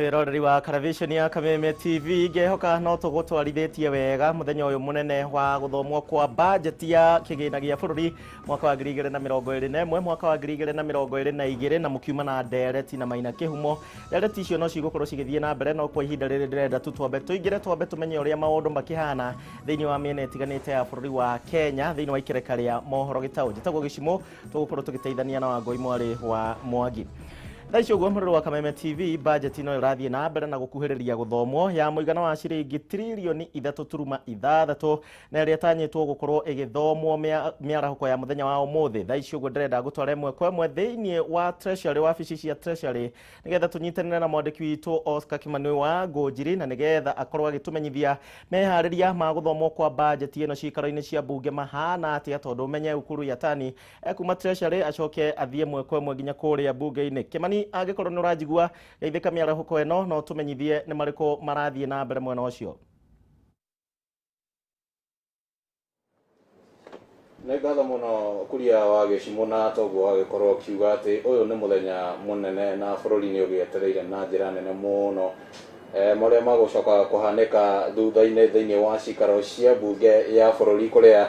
Wĩroreri wa Karavisheni ya Kameme TV, ngehoka no tũgũtwarithĩtie wega mũthenya ũyũ mũnene wa gũthomwo kwa bajeti ya kĩgĩna gĩa bũrũri mwaka wa 2021 mwaka wa 2022, na mũkiuma na ndereti na Maina Kĩhumo. Ndereti icio no cigũkorwo cigĩthiĩ na mbere, no kwa ihinda rĩrĩ ndĩrenda tu twambe tũingĩre, twambe tũmenye ũrĩa maũndũ makĩhana thĩinĩ wa mĩena ĩtiganĩte ya bũrũri wa Kenya thĩinĩ wa ikereka rĩa mohoro gĩtaũ. Njĩtagwo Gĩcimo, tũgũkorwo tũgĩteithania na Wangũi mwarĩ wa Mwangi. Thaa ici ũguo mũrũrũ wa Kameme TV, budget no ĩrathiĩ na mbere na gũkuhĩrĩria gũthomwo ya mũigana wa ciringi tririoni 3.6, na ĩrĩa ĩtanyĩtwo gũkorwo ĩgĩthomwo mĩarahũko ya mũthenya wa ũmũthĩ. Thaa ici ũguo ndĩrenda ngũtware ĩmwe kwa ĩmwe thĩinĩ wa Treasury, wabici cia Treasury, nĩgetha tũnyitanĩre na mwandĩki witũ Oscar Kimani wa Ngũnjiri, na nĩgetha akorwo agĩtũmenyithia meharĩria ma gũthomwo kwa budget ĩno ciikaro-inĩ cia mbunge mahana atĩa, tondũ ũmenye Ukuru Yatani ekuma Treasury acoke athiĩ ĩmwe kwa ĩmwe nginya kũrĩa mbunge-inĩ. Kimani, angĩkorwo nĩ ũranjigua, geithĩka mĩarahũko ĩno, no tũmenyithie nĩ marĩkũ marathiĩ na mbere mwena ũcio. Nĩ ngatho mũno Kuria wa Gĩcimo, na toguo wagĩkorwo ũkiuga atĩ ũyũ nĩ mũthenya mũnene na bũrũri nĩ ũgĩetereire na njĩra nene mũno marĩa magũcoka kũhanĩka thutha-inĩ thĩinĩ wa cikaro cia mbunge ya bũrũri, kũrĩa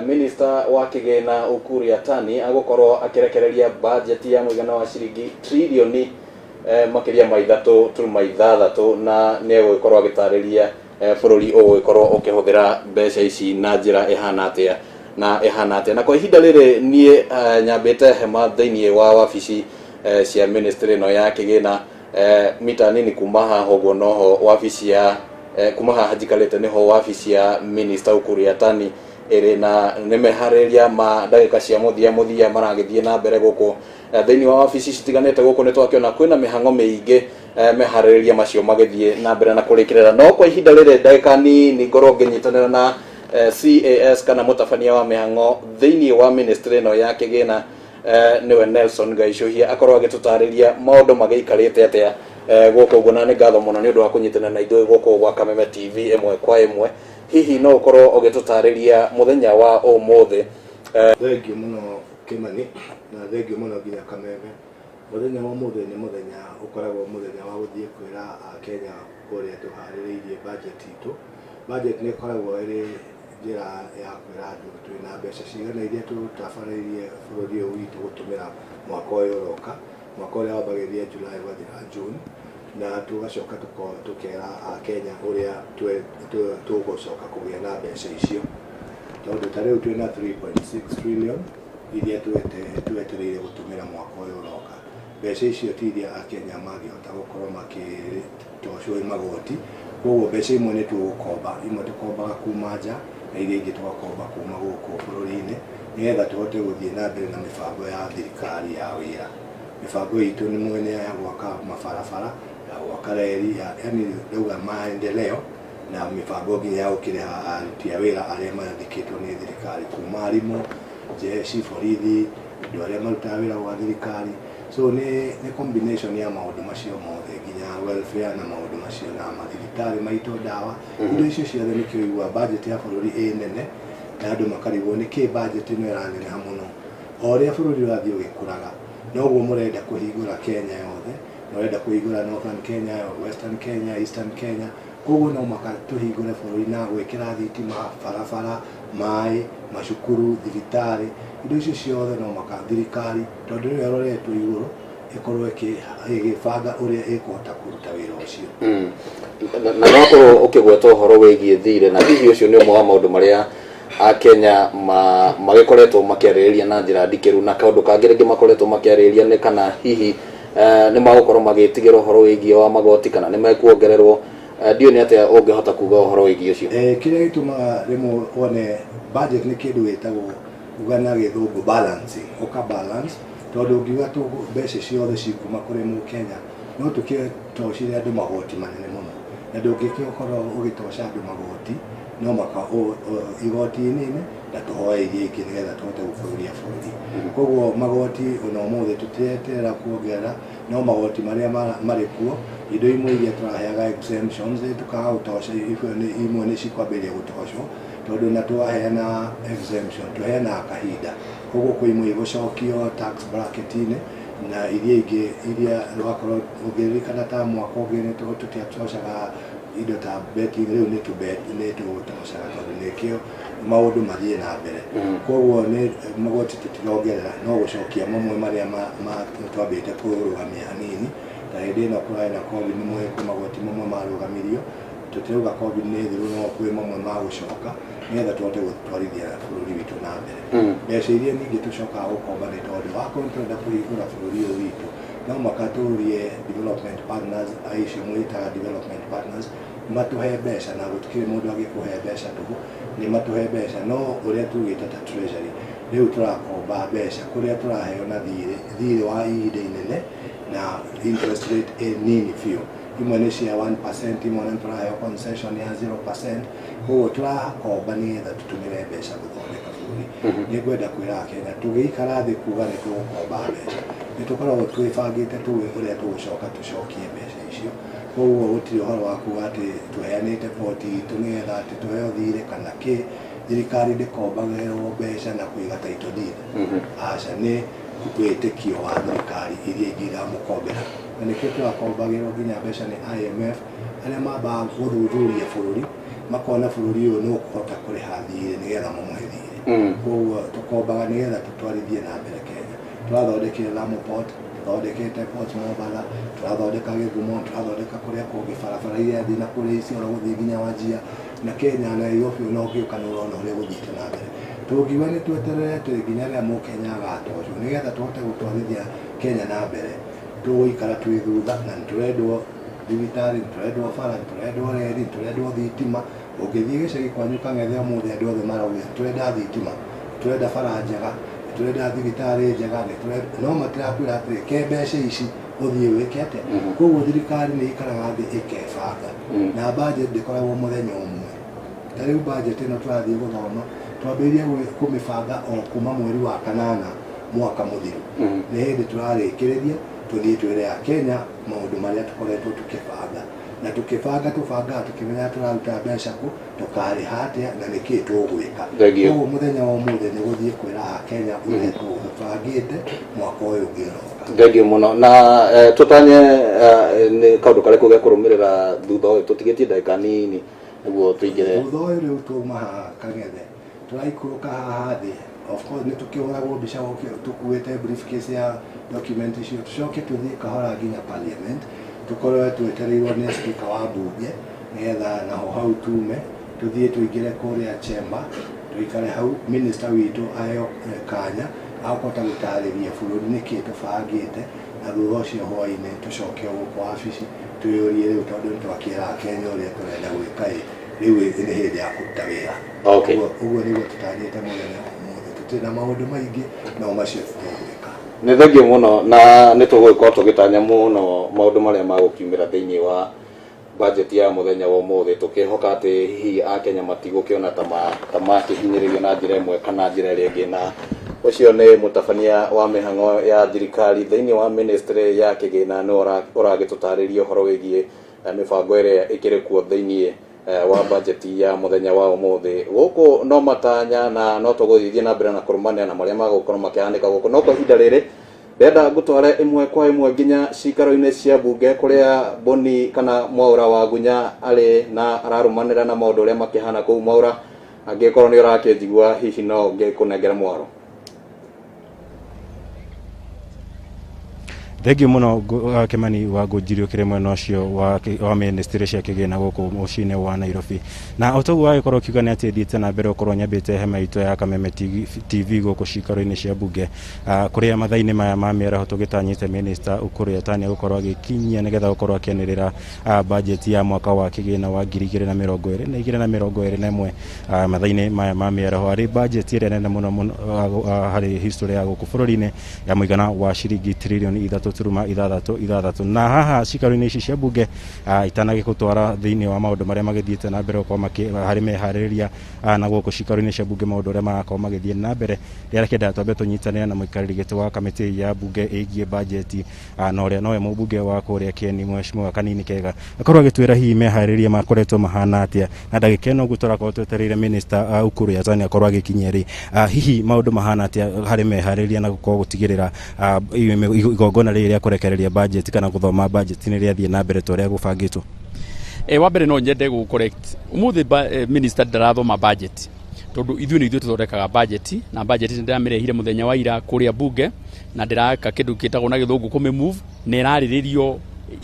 minister wa kĩgĩna Ukur Yatani agũkorwo akĩrekereria budget ya mũigana wa ciringi tririoni makĩria ma 3.6, na nĩ egũgĩkorwo agĩtarĩria bũrũri ũgũgĩkorwo ũkĩhũthĩra mbeca ici na njĩra ĩhana atĩa na ĩhana atĩa. Na kwa ihinda rĩrĩ niĩ nyambĩte hema thĩinĩ wa wabici cia ministry ĩno ya kĩgĩna, mita nini kuma haha ũguo noho wabici ya kuma haha njikarĩte nĩho wabici ya minister Ukur Yatani ĩrĩ, na nĩ meharĩria ma ndagĩka cia mũthia mũthia maragĩthiĩ na mbere gũkũ thĩinĩ wa wabici citiganĩte gũkũ. Nĩ twakĩona kwĩna mĩhang'o mĩingĩ, meharĩrĩria macio magĩthiĩ na mbere na kũrĩkĩrĩra. No kwa ihinda rĩrĩ ndagĩka nini ngorwo ngĩnyitanĩra na CAS kana mũtabania wa mĩhang'o thĩinĩ wa ministry ĩno ya kĩgĩna, nĩwe Nelson Gaicũhia, akorwo agĩtũtarĩria maũndũ magĩikarĩte atĩa gũkũ ũguo. Na nĩ ngatho mũno nĩ ũndũ wa kũnyitanĩra na ithuĩ gũkũ gwa Kameme TV ĩmwe kwa ĩmwe. Hihi no ũkorwo ũgĩtũtarĩria mũthenya wa ũmũthĩ? Thengiũ mũno Kĩmani, na thengiũ mũno nginya Kameme. Mũthenya wa ũmũthĩ nĩ mũthenya ũkoragwo mũthenya wa gũthiĩ kwĩra Akenya ũrĩa tũharĩrĩirie budget itũ. Budget nĩ ĩkoragwo ĩrĩ njĩra ya kwĩra andũ twĩna mbeca cigana iria tũtabarĩirie bũrũri ũyũ witũ gũtũmĩra mwaka ũyũ ũroka, mwaka ũrĩa wambagĩrĩria July ũgathira June, na tũgacoka tũkera Akenya ũrĩa tũgũcoka kũgĩa na mbeca icio, tondũ ta rĩu twĩna 3.6 trillion iria twetereire gũtũmĩra mwaka ũyũ ũroka. Mbeca icio ti iria Akenya mangĩhota gũkorwo makĩtocwo magoti, koguo mbeca imwe nĩ tũgũkomba, imwe tũkombaga kuma nja na iria ingĩ tũgakomba kuma gũkũ bũrũri-inĩ, nĩgetha tũhote gũthiĩ na mbere na mĩbango ya thirikari ya wĩra. Mĩbango itũ nĩ mwene ya gwaka mabarabara, ya gwaka reri, ya yani ndauga maendeleo, na mĩbango nginya ya gũkĩrĩha aruti a wĩra arĩa mandĩkĩtwo nĩ thirikari, kuma arimũ, jeshi, borithi, andũ arĩa marutaga wĩra gwa thirikari. So nĩ combination ya maũndũ macio mothe, nginya welfare na maũndũ macio na mathibitarĩ maitũ, ndawa, indo icio ciothe. Nĩkĩo igua budget ya bũrũri ĩ nene na andũ makarigwo nĩkĩ budget ĩno ĩraneneha mũno. O ũrĩa bũrũri ũrathiĩ ũgĩkũraga, noguo mũrenda kũhingũra Kenya yothe, na ũrenda kũhingũra Northern Kenya, Western Kenya, Eastern Kenya. Koguo no mũhaka tũhingũre bũrũri na gwĩkĩra thitima, barabara, maĩ, macukuru, thibitarĩ, indo icio ciothe no mũhaka thirikari, tondũ nĩyo ĩroretwo igũrũ, ĩkorwo ĩgĩbanga ũrĩa ĩkũhota kũruta wĩra ũcio. Na no korwo ũkĩgweta ũhoro wĩgiĩ thirĩ, na hihi ũcio nĩ ũmwe wa maũndũ marĩa Akenya magĩkoretwo makĩarĩrĩria na njĩra ndikĩru, na kaũndũ kangĩ rĩngĩ makoretwo makĩarĩrĩria nĩ kana hihi nĩ magũkorwo magĩtigĩra ũhoro wĩgiĩ wa magoti kana nĩ mekuongererwo. Ndiũĩ nĩ atĩa ũngĩhota kuga ũhoro wĩgiĩ ũcio. Kĩrĩa gĩtũmaga rĩmwe wone budget nĩ kĩndũ gĩtagwo uga na gĩthũngũ balancing, ũka balance, tondũ ũngiuga mbeca ciothe cikuma kũrĩ mũkenya, no tũkĩtocire andũ magoti manene mũno, na ndũngĩkorwo ũgĩtoca andũ magoti, no maka igoti inini na tũhoe iria ingĩ nĩgetha tũhote gũkũrũria bũrũri. Koguo magoti ona ũmũthĩ tũtireterera kuongerera, no magoti marĩa marĩ kuo, indo imwe iria tũraheaga exemptions tukaga gũtoca, imwe nĩ cikwambĩrĩria gũtocwo, tondũ na twaheana exemption tũheanaga kahinda, koguo kwĩ imwe igũcokio tax bracket-inĩ, Na iria ingĩ iria wakorwo ũngĩririkana ta mwaka ũngĩ nĩ tũtiatocaga indo ta betting, rĩu nĩ tũtocaga tondũ nĩkĩo maũndũ mathiĩ na mbere. Koguo nĩ magoti tũtirongerera, no gũcokia mamwe marĩa twambĩte kũrũgamia hanini. Ta hĩndĩ ĩno kũrarĩ na COVID, nĩ kwĩ magoti mamwe marũgamirio, tũtirauga COVID nĩ thiru, no kwĩ mamwe magũcoka nĩgetha tũhote gũtwarithia bũrũri witũ na mbere. Mbeca iria ningĩ tũcokaga gũkomba nĩ tondũ wakorwo nĩ tũrenda kũhingũra bũrũri ũyũ witũ, no mũhaka tũrie development partners, aicio mwĩtaga development partners, matũhe mbeca, na gũtikĩrĩ mũndũ angĩkũhe mbeca tũhũ, nĩ matũhe mbeca. No ũrĩa tugĩte ta treasury, rĩu tũrakomba mbeca kũrĩa tũraheo na thirĩ wa ihinda inene na interest rate ĩ nini biũ. Imwe nĩ cia 1%, imwe nĩ tũraheo concession ya 0%. Koguo tũrakomba nĩgetha tũtũmĩre mbeca gũthondeka bũrũri. Nĩ ngwenda kwĩra Akenya tũgĩikara thĩ kuga nĩ tũgũkomba mbeca, nĩ tũkoragwo twĩbangĩte tũĩ ũrĩa tũgũcoka tũcokie mbeca icio. Koguo gũtirĩ ũhoro wa kuga atĩ tũheanĩte poti itũ nĩgetha atĩ tũheo thirĩ kana kĩ. Thirikari ndĩkombagĩrwo mbeca na kũiga title deed. Aca, nĩ wĩtĩkio wa thirikari iria ingĩ iramũkombera, na nĩkĩo tũrakombagĩrwo nginya mbeca nĩ IMF, arĩa mambaga gũthuthuria bũrũri makona bũrũri ũyũ nĩ ũkũhota kũrĩha thirĩ nĩgetha mamũhe thirĩ. Koguo tũkombaga nĩgetha tũtwarithie na mbere Kenya. Tũrathondekire Lamu Port, tũthondekete Port Mombasa, tũrathondeka Gĩthumo, tũrathondeka kũrĩa kũngĩ barabara iria thiĩ na kũrĩa Isiolo gũthiĩ nginya Wajir na Kenya na Nairobi, ona ũngĩũka nĩ ũrona ũrĩa gũthiĩte na mbere. Tũngiuga nĩ tweterere atĩ nginya rĩrĩa mũkenya agatocwo nĩgetha tũhote gũtwarithia Kenya na mbere, tũgũikara twĩ thutha. Na nĩ tũrendwo thibitarĩ, nĩ tũrendwo bara, nĩ tũrendwo reri, nĩ tũrendwo thitima. Ũngĩthiĩ gĩcagi kwanyu Kang'ethe ũmũthĩ, andũ othe marauga tũrenda thitima, tũrenda bara njega, tũrenda thibitarĩ njega, no matirakwĩra atĩrĩ ke mbeca ici ũthiĩ wĩke atĩa. Koguo thirikari nĩ ikaraga thĩ ĩkebanga, na budget ndĩkoragwo mũthenya ũmwe. Ta rĩu budget ĩno tũrathiĩ gũthoma, twambĩrĩrie kũmĩbanga o kuma mweri wa kanana mwaka mũthiru. Nĩ hĩndĩ tũrarĩkĩrĩria tũthiĩ twĩre Akenya maũndũ marĩa tũkoretwo tũkĩbanga, na tũkĩbanga tũbangaga tũkĩmenya tũraruta mbeca kũ, tũkarĩha atĩa, na nĩkĩĩ tũgwĩka. Koguo mũthenya wa ũmũthĩ nĩ gũthiĩ kwĩra Akenya ũrĩa tũbangĩte mwaka ũyũ ũngĩ ũroka. Thengiũ mũno. Na tũtanye nĩ kaũndũ karĩkũ gekũrũmĩrĩra thutha ũyũ? Tũtigĩtie ndagĩka nini nĩguo tũingĩre. Thutha ũyũ rĩu twauma haha Kang'ethe, tũraikũrũka haha thĩ. Of course nĩ tũkĩhũragwo mbica tũkuĩte briefcase ya document icio, tũcoke tũthiĩ kahora nginya parliament, tũkorwo twetereirwo nĩ speaker wa bunge, nĩgetha naho hau tume tũthiĩ tũingĩre kũrĩa chamber, tũikare hau, minister witũ aheo kanya akũhota gũtarĩria bũrũri nĩkĩĩ tũbangĩte. Na thutha ũcio hwaĩ-inĩ tũcoke gũkũ wabici twĩyũrie rĩu, tondũ nĩ twakĩra Akenya ũrĩa tũrenda gwĩka, ĩ rĩu nĩ hĩndĩ ya kũruta wĩra. Ũguo nĩguo tũtanyĩte mũthenya wa ũmũthĩ. Tũtirĩ na maũndũ maingĩ, no macio tũgwĩka. Nĩ thengiũ mũno, na nĩ tũgũgĩkorwo tũgĩtanya mũno maũndũ marĩa magũkiumĩra thĩinĩ wa budget ya mũthenya wa ũmũthĩ, tũkĩhoka atĩ hihi Akenya matigũkĩona ta makĩhinyĩrĩrio na njĩra ĩmwe kana njĩra ĩrĩa ĩngĩ. Na ũcio nĩ mũtabania wa mĩhang'o ya thirikari thĩinĩ wa ministry ya kĩgĩna, nĩ ũragĩtũtarĩria ũhoro wĩgiĩ mĩbango ĩrĩa ĩkĩrĩ kuo thĩinĩ wa budget ya mũthenya wa ũmũthĩ. Gũkũ no matanya, na no tũgũthiĩ na mbere na kũrũmanĩra na marĩa magũkorwo makĩhanĩka gũkũ. No kwa ihinda rĩrĩ ndĩrenda ngũtware ĩmwe kwa ĩmwe nginya cikaro-inĩ cia mbunge kũrĩa Boni kana Mwaũra wa Gunya arĩ na ararũmanĩra na maũndũ ũrĩa makĩhana kũu. Mwaũra, angĩkorwo nĩ ũrakĩnjigua, hihi no ngĩkũnengere mwaro? Thengiũ mũno Kimani wa Ngũnjiri, ũkĩrĩ mwena ũcio wa ministry cia kĩgĩna gũkũ mũciĩ-inĩ wa Nairobi. Na o toguo wagĩkorwo ũkiuga nĩ atĩ thiĩte na mbere gũkorwo nyambĩte hema itũ ya Kameme TV gũkũ cikaro-inĩ cia mbunge, kũrĩa mathaa-inĩ maya ma mĩaraho tũgĩtanyĩte minister Ukur Yatani gũkorwo agĩkinyia nĩgetha gũkorwo akĩanĩrĩra budget ya mwaka wa kĩgĩna wa 2022 na 2021 mathaa-inĩ maya ma mĩaraho, arĩ budget ĩrĩa nene mũno mũno harĩ history ya gũkũ bũrũri-inĩ, ya mũigana wa ciringi 3.3 trillion. 6.66. Na haha cikaro-inĩ ici cia bunge, itanagĩgũtwara thĩinĩ wa maũndũ marĩa magĩthiĩte na mbere gũkorwo harĩ meharĩrĩria na gũkũ cikaro-inĩ cia bunge, maũndũ ũrĩa marakorwo magĩthiĩ na mbere, rĩrĩa kĩendaga twambe tũnyitanĩre na mũikarĩri gĩtĩ wa kamĩtĩ ya bunge ĩgiĩ bajeti, na ũrĩa nowe mũmbunge wa kũrĩa Kieni, Mheshimiwa Kanini Kega, akorwo agĩtwĩra hihi meharĩrĩria makoretwo mahana atĩa. Na ndagĩka ĩno ũguo tũrakorwo twetereire minister Ukur Yatani akorwo agĩkinyia rĩ, hihi maũndũ mahana atĩa harĩ meharĩrĩria na gũkorwo gũtigĩrĩra igongona rĩrĩ rĩa kũrekereria budget kana gũthoma budget nĩ rĩathiĩ na mbere ta ũrĩa gũbangĩtwo? Wa mbere no nyende gũ correct umuthi minister ndarathoma budget, tondu ithuĩ nĩ ithuĩ tũthondekaga budget, na budget nĩ ndĩramĩrehire mũthenya wa ira kũrĩa bunge, na ndĩraka kĩndũ gĩtagwo na Gĩthũngũ kũmĩ move, na ĩrarĩrĩrio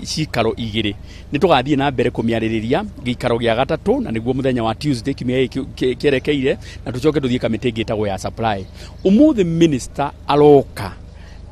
cikaro igĩrĩ. Nĩ tũgathiĩ na mbere kũmĩarĩrĩria gĩikaro gĩa gatatũ, na nĩguo mũthenya wa Tuesday kiumia gĩkĩ kĩerekeire, na tũcoke tũthiĩ kamĩtĩ ĩngĩ ĩtagwo ya supply. Ũmũthĩ minister aroka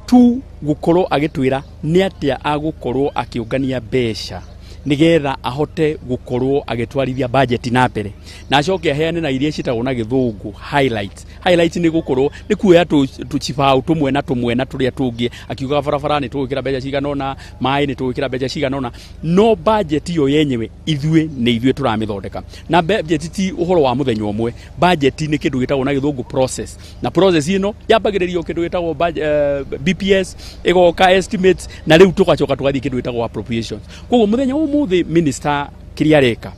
tu gũkorwo agĩtwĩra nĩ atĩa agũkorwo akĩũngania mbeca nigetha ahote gũkorwo agĩtwarithia budget na mbere, na acoke aheane na iria ciĩtagwo na Gĩthũngũ highlights. Highlights nĩ gũkorwo nĩ kuoya tũcibaũ tũmwe na tũmwe na tũrĩa tũngĩ, akiugaga barabara nĩ tũgwĩkĩra mbeca cigana ũna, maĩ nĩ tũgwĩkĩra mbeca cigana ũna, no budget ĩyo yenyewe ithuĩ nĩ ithuĩ tũramĩthondeka. Na budget ti ũhoro wa mũthenya ũmwe. Budget nĩ kĩndũ gĩtagwo na Gĩthũngũ process, na process ĩno yambagĩrĩrio kĩndũ gĩtagwo BPS, ĩgoka estimates, na rĩu tũgacoka tũgathiĩ kĩndũ gĩtagwo appropriations. Koguo mũthenya wa ũmũthĩ minister kĩrĩa areka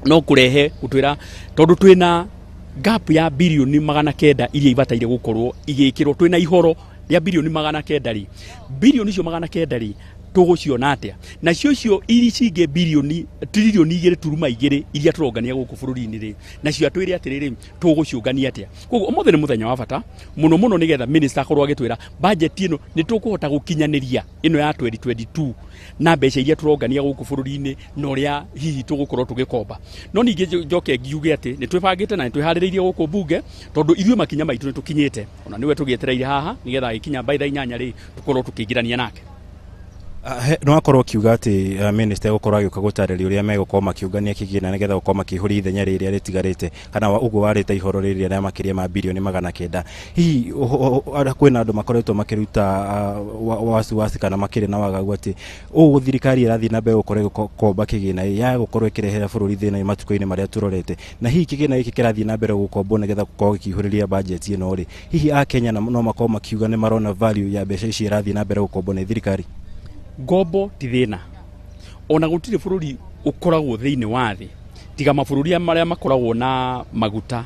no kũrehe gũtwĩra, tondũ twĩna gap ya birioni 900 iria ibataire gũkorwo igĩkĩrwo, twĩna ihoro rĩa birioni 900 rĩ, birioni icio 900 rĩ, tũgũciona atĩa? Nacio icio iri cingĩ birioni 2.2 trillion iria tũrongania gũkũ bũrũri-inĩ rĩ, nacio atwĩre atĩrĩrĩ, tũgũciũngania atĩa? Koguo ũmũthĩ nĩ mũthenya wa bata mũno mũno, nĩgetha minister akorwo agĩtwĩra budget ĩno nĩ tũkũhota gũkinyanĩria ĩno ya 2022 na mbeca iria tũrongania gũkũ bũrũri-inĩ na ũrĩa hihi tũgũkorwo tũgĩkomba. No ningĩ njoke ngiuge atĩ nĩ twĩbangĩte na nĩ twĩharĩrĩirie gũkũ bunge, tondũ ithuĩ makinya maitũ nĩ tũkinyĩte, ona nĩwe tũgĩetereire haha nĩgetha agĩkinya by thaa 8 rĩ, tũkorwo tũkĩingĩrania nake. No akorwo akiuga atĩ minister egũkorwo agĩũka gũtarĩria ũrĩa megũkorwo makĩũngania kĩgĩna nĩgetha gũkorwo makĩihũria ithenya rĩrĩa rĩtigarĩte, kana ũguo warĩte ihoro rĩrĩa rĩa makĩria ma birioni 900. Hihi kwĩna andũ makoretwo makĩruta wasiwasi kana makĩrĩ na wagagu atĩ ũũ thirikari ĩrathiĩ na mbere gũkorwo ĩgĩkomba kĩgĩna ya gũkorwo ĩkĩrehera bũrũri thĩna matukũ-inĩ marĩa tũrorete, na hihi kĩgĩna gĩkĩ kĩrathiĩ na mbere gũkombwo nĩgetha gũkorwo gĩkĩihũrĩria budget ĩno rĩ, hihi Akenya no makorwo makiuga nĩ marona value ya mbeca ici ĩrathiĩ na mbere gũkombwo nĩ thirikari? Ngombo ti thĩna, ona gũtirĩ bũrũri ũkoragwo thĩinĩ wa thĩ tiga mabũrũri marĩa makoragwo na maguta,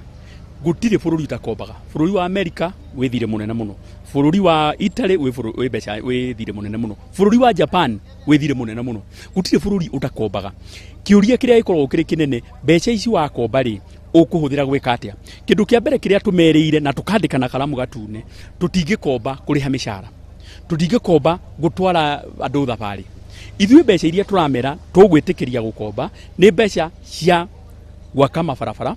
gũtirĩ bũrũri ũtakombaga. Bũrũri wa Amerika wĩ thirĩ mũnene mũno, bũrũri wa Italy wĩ mbeca wĩ thirĩ mũnene mũno, bũrũri wa Japan wĩ thirĩ mũnene mũno. Gũtirĩ bũrũri ũtakombaga. Kĩũria kĩrĩa gĩkoragwo kĩrĩ kĩnene, mbeca ici wakomba rĩ, ũkũhũthĩra gwĩka atĩa? Kĩndũ kĩa mbere kĩrĩa tũmerĩire na tũkandĩka na karamu gatune, tũtingĩkomba kũrĩha mĩcara, tũtingĩkomba gũtwara andũ thabarĩ. Ithuĩ mbeca iria tũramera tũgwĩtĩkĩria gũkomba nĩ mbeca cia gwaka mabarabara,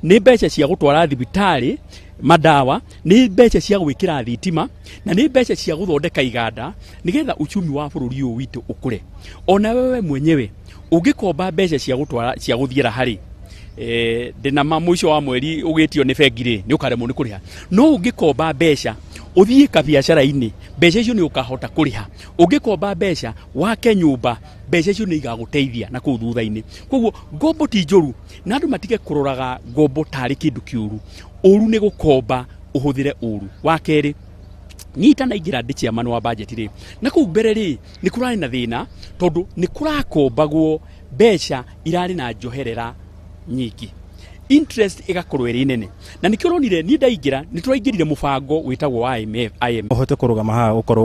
nĩ mbeca cia gũtwara thibitarĩ madawa, nĩ mbeca cia gwĩkĩra thitima, na nĩ mbeca cia gũthondeka iganda nĩgetha uchumi wa bũrũri ũyũ witũ ũkũre. Ona wewe mwenyewe ũngĩkomba mbeca cia gũtwara cia gũthiĩra harĩ ndĩna ma mũico wa mweri ũgĩtio nĩ bengi rĩ, nĩ ũkaremwo nĩ kũrĩha. No ũngĩkomba mbeca ũthiĩ kabiacara-inĩ, mbeca icio nĩ ũkahota kũrĩha. Ũngĩkomba mbeca wake nyũmba, mbeca icio nĩ igagũteithia na kũu thutha-inĩ. Koguo ngombo ti njũru, na andũ matige kũroraga ngombo tarĩ kĩndũ kĩũru. Ũru nĩ gũkomba ũhũthĩre ũru. Wa kerĩ, niĩ itanaingĩra ndĩ chairman wa budget rĩ, na kũu mbere rĩ, nĩ kũrarĩ na thĩna, tondũ nĩ kũrakombagwo mbeca irarĩ na njoherera nyingĩ, interest ĩgakorwo ĩrĩ nene, na nĩkĩo ũronire niĩ ndaingĩra nĩ tũraingĩrire mũbango wĩtagwo wa IMF, IMF. Ũhote kũrũgama haha ũkorwo.